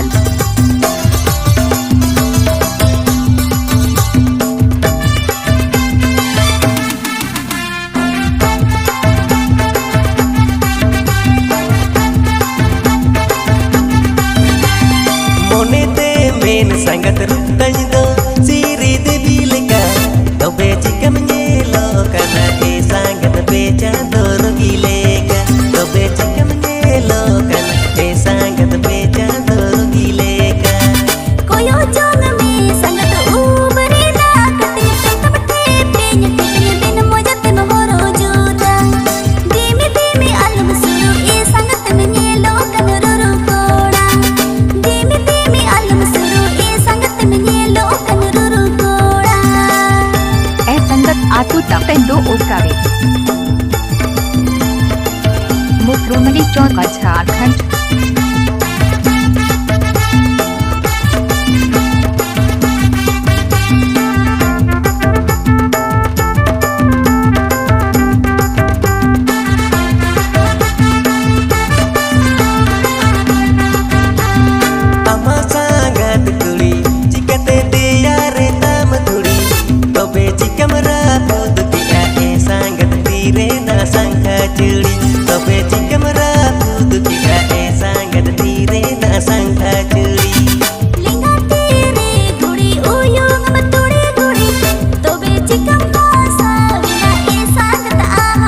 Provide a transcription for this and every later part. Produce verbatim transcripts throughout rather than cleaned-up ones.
L. ᱢᱚᱱᱮᱛᱮ ᱢᱮᱱ ᱥᱟᱸᱜᱟᱛ ᱨᱩᱯ ᱛᱟᱹᱧ ᱫᱚ ᱥᱤᱨᱤ ᱫᱮᱵᱤ ᱞᱮᱠᱟ᱾ ᱛᱚᱵᱮ ᱪᱤᱠᱟᱹᱢ ᱧᱮᱞᱚᱜ ᱠᱟᱱᱟ ᱮ ᱥᱟᱸᱜᱟᱛ ᱯᱮ ᱪᱟᱸᱫᱚ ᱨᱩᱜᱤ ᱞᱮᱠᱟ? ᱛᱚᱵᱮ ᱪᱤᱠᱟᱹᱢ ᱧᱮᱞᱚᱜ ᱠᱟᱱᱟ ᱮ ᱥᱟᱸᱜᱟᱛ ᱯᱮ ᱪᱟᱸᱫᱚ ᱨᱩᱜᱤ ᱞᱮᱠᱟ? ᱠᱚᱭᱚᱜ ᱡᱚᱝ ᱢᱮ ᱥᱟᱸᱜᱟᱛ ᱩᱵ ᱨᱮᱱᱟᱜ ᱠᱟᱹᱴᱤᱡ ᱛᱟᱵ ᱴᱷᱮᱯᱮᱧ ᱴᱷᱮᱯᱮᱧ ᱵᱤᱱ ᱢᱚᱡᱟ ᱛᱮᱢ ᱦᱚᱨᱚᱜ ᱡᱩᱛᱟ᱾ ᱫᱤᱢᱤ ᱫᱤᱢᱤ ᱟᱞᱚᱢ ᱥᱩᱨᱩᱜ ᱮ ᱥᱟᱸᱜᱟᱛᱮᱢ ᱧᱮᱞᱚᱜ ᱠᱟᱱ ᱨᱩᱨᱩ ᱠᱚᱲᱟ᱾ ᱫᱤᱢᱤ ᱫᱤᱢᱤ ᱟᱞᱚᱢ ᱥᱩᱨᱩᱜ ᱮ ᱥᱟᱸᱜᱟᱛᱮᱢ ᱧᱮᱞᱚᱜ ᱠᱟᱱ ᱨᱩᱨᱩ ᱠᱚᱲᱟ᱾ ᱮ ᱥᱟᱸᱜᱟᱛ ᱟᱹᱛᱩ ᱛᱟᱯᱮ ᱫᱚ ᱚᱠᱟᱨᱮ? ᱢᱩᱠᱨᱩᱢᱰᱤ ᱪᱚᱠ ᱡᱷᱟᱲᱠᱷᱚᱸᱰ᱾ ᱟᱢᱟᱜ ᱥᱟᱸᱜᱟᱛ ᱠᱩᱲᱤ ᱪᱤᱠᱟᱹᱛᱮ ᱫᱮᱭᱟ ᱨᱮ ᱛᱟᱢ ᱫᱷᱩᱲᱤ? ᱛᱚᱵᱮ ᱪᱤᱠᱟᱹᱢ ᱨᱟᱹᱯᱩᱫ ᱠᱮᱜᱼᱟ ᱮ ᱥᱟᱸᱜᱟᱛ ᱛᱤ ᱨᱮᱱᱟᱜ ᱥᱟᱝᱠᱷᱟ ᱪᱩᱲᱤ? ᱛᱚᱵᱮ ᱪᱤᱠᱟᱹᱢ ᱨᱟᱹᱯᱩᱫ ᱠᱮᱜᱼᱟ ᱮ ᱥᱟᱸᱜᱟᱛ ᱛᱤ ᱨᱮᱱᱟᱜ ᱥᱟᱝᱠᱷᱟ ᱪᱩᱲᱤ? ᱞᱮᱸᱜᱟ ᱛᱤ ᱨᱮ ᱜᱷᱩᱲᱤ ᱩᱭᱩᱝ ᱟᱢ ᱛᱩᱲᱤ ᱜᱷᱩᱲᱤ, ᱛᱚᱵᱮ ᱪᱤᱠᱟᱹᱢ ᱯᱷᱟᱥᱟᱣ ᱮᱱᱟ ᱮ ᱥᱟᱸᱜᱟᱛ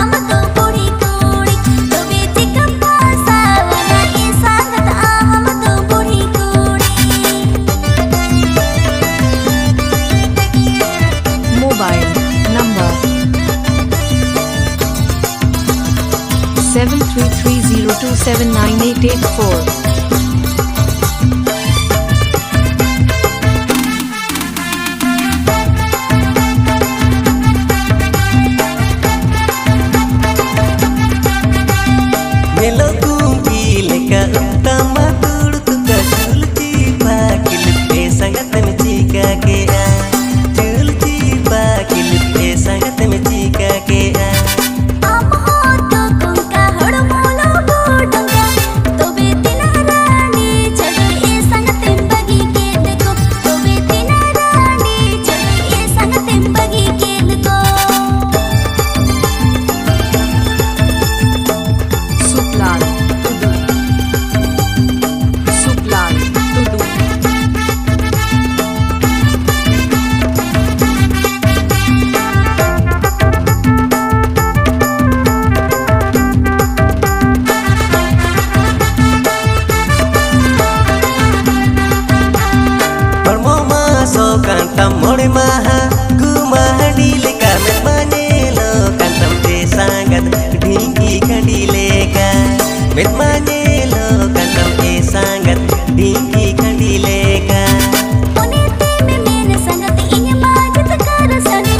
ᱟᱢ ᱫᱚ ᱵᱩᱲᱦᱤ ᱠᱩᱲᱤ? ᱛᱚᱵᱮ ᱪᱤᱠᱟᱹᱢ ᱯᱷᱟᱥᱟᱣ ᱮᱱᱟ ᱮ ᱥᱟᱸᱜᱟᱛ ᱟᱢ ᱫᱚ ᱵᱩᱲᱦᱤ ᱠᱩᱲᱤ? Mobile number seven three three zero two seven nine eight eight four. ᱧᱮᱞᱚᱜ ᱠᱩᱝᱠᱤ ᱞᱮᱠᱟ ᱩᱵ ᱛᱟᱢᱟ ᱫᱩᱲᱩᱵ ᱠᱟᱹᱴᱩᱞ ᱪᱤᱯᱟ ᱠᱤᱞᱤᱯ ᱮ ᱥᱟᱸᱜᱟᱛᱮᱢ ᱪᱤᱠᱟ ᱠᱮᱜᱼᱟ? ᱪᱩᱞ ᱪᱤᱯᱟ ᱠᱤᱞᱤᱯ ᱮ ᱥᱟᱸᱜᱟᱛᱮᱢ ᱪᱤᱠᱟ ᱠᱮᱜᱼᱟ? ᱟᱢ ᱦᱚᱸ ᱛᱚ ᱠᱚᱝᱠᱟ ᱦᱚᱲᱢᱚ ᱞᱚᱵᱚ ᱰᱚᱸᱜᱟ, ᱛᱚᱵᱮ ᱛᱤᱱᱟᱹᱜ ᱢᱟᱦᱟ ᱜᱩᱢᱟ ᱦᱟᱺᱰᱤ ᱞᱮᱠᱟ ᱢᱮᱫ ᱢᱟ ᱧᱮᱞᱚᱜ ᱠᱟᱱ ᱛᱟᱢ ᱪᱮ ᱥᱟᱸᱜᱟᱛ ᱰᱷᱤᱝᱠᱤ ᱠᱷᱟᱺᱰᱤ ᱞᱮᱠᱟ᱾ ᱢᱮᱫ ᱢᱟ ᱧᱮᱞᱚᱜ ᱠᱟᱱ ᱛᱟᱢ ᱪᱮ ᱥᱟᱸᱜᱟᱛ ᱰᱷᱤᱝᱠᱤ ᱠᱷᱟᱺᱰᱤ ᱞᱮᱠᱟ᱾ ᱢᱚᱱᱮ ᱛᱮ ᱢᱮ ᱢᱮᱱ ᱥᱟᱸᱜᱟᱛ ᱤᱧ ᱢᱟ ᱡᱚᱛᱚ ᱠᱟᱨ ᱥᱟᱰᱮ᱾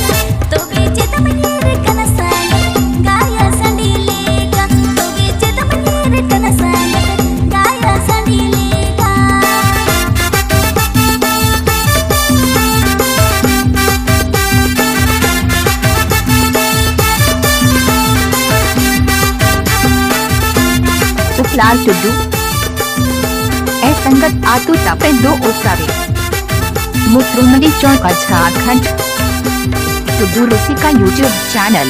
ᱛᱚᱵᱮ ᱪᱮᱫ ᱮᱢ ᱧᱮᱞ ᱠᱟᱱᱟ ᱥᱟᱸᱜᱟᱛ ᱜᱟᱭᱟ ᱥᱟᱰᱮ ᱞᱮᱠᱟ? ᱛᱚᱵᱮ ᱪᱮᱫ ᱮᱢ ᱧᱮᱞ ᱠᱟᱱᱟ ᱥᱟᱸᱜᱟᱛ ᱜᱟᱭᱟ ᱥᱟᱰᱮ ᱞᱮᱠᱟ? ᱩᱯᱞᱟᱞ ᱴᱩᱰᱩ᱾ ᱮ ᱥᱟᱸᱜᱟᱛ ᱟᱛᱳ ᱛᱟᱯᱮ ᱫᱚ ᱚᱠᱟᱨᱮ? ᱢᱩᱛᱨᱩᱢᱰᱤ ᱪᱚᱠ ᱡᱷᱟᱲᱠᱷᱚᱸᱰ᱾ ᱴᱩᱰᱩ ᱨᱩᱥᱤᱠᱟ YouTube channel᱾